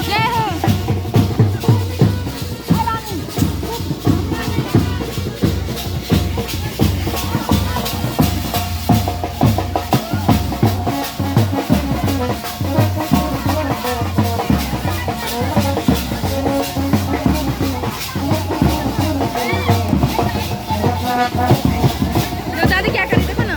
जय हो। देखो दादी क्या करी, देखो ना।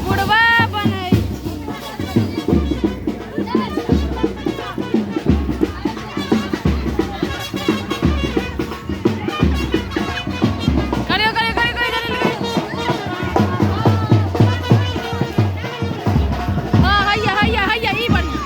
बुढ़वा बनै छी। करियो करियो करियो करियो, जल्दी करियो। हाँ, हैया हैया हैया, ई बढ़िया।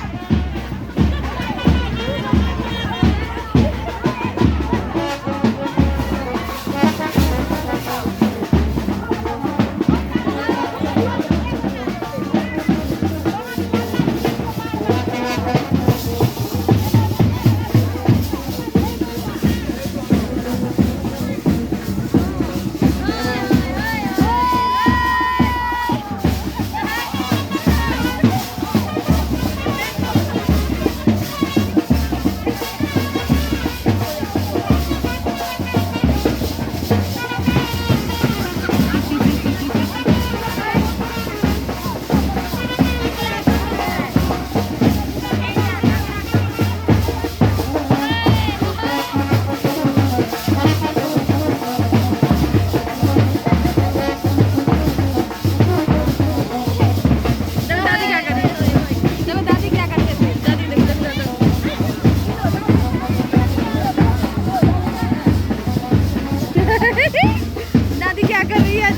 देखो दादी क्या कर रही है, देखो दादी क्या कर रही है। दादी देखो देखो देखो। दादी क्या कर रही है